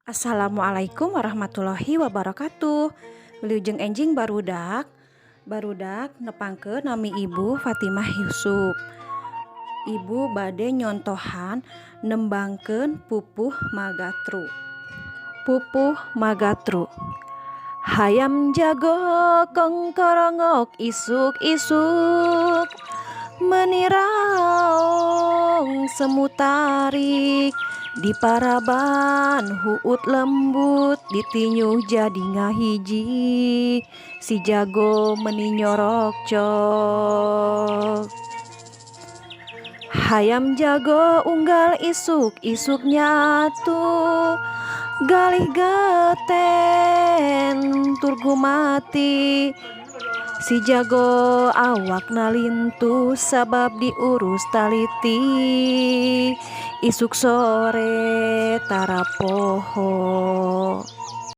Assalamualaikum warahmatullahi wabarakatuh. Wilujeng enjing, barudak. Barudak, nepangkeun nami Ibu Fatimah Yusuf. Ibu bade nyontohan nembangkeun Pupuh Magatru. Pupuh Magatru. Hayam jago kongkorongok isuk-isuk, meuni raong semu tarik. Di paraban huut lembut, ditinju jadi ngahiji, si jago meni nyorokcok. Hayam jago unggal isuk isuk nyatu, galih geten tur gumati. Si jago awakna lintuh sabab diurus taliti, isuk sore tara poho.